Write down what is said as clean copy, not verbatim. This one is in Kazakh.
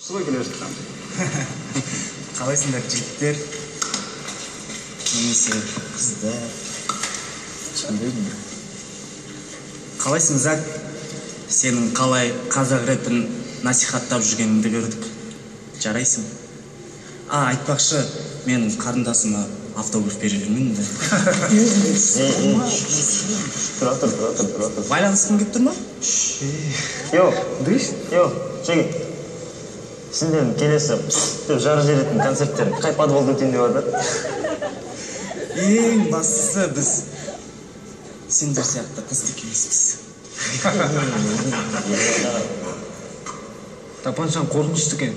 Солай келе жатқан. Қалайсыңдар, жігіттер? Немесе қыздар? Қалайсың, Зак? Сенің қалай қазақ рэпін насихаттап жүргеніңді көрдік. Жарайсың. А, айтпақшы, менің қарындасыма автограф бере бермеймін да. Тұра тұр, тұра тұр, тұра тұр. Байланысқың келіп тұр ма? Йо, йо, жеге. Сендердің келесі деп жарып жіберетін концерттер қай подвалда өтейін деп жатыр? Ең бастысы, біз сендер сияқты қызды емеспіз. Тапаншаң қорқынышты екен.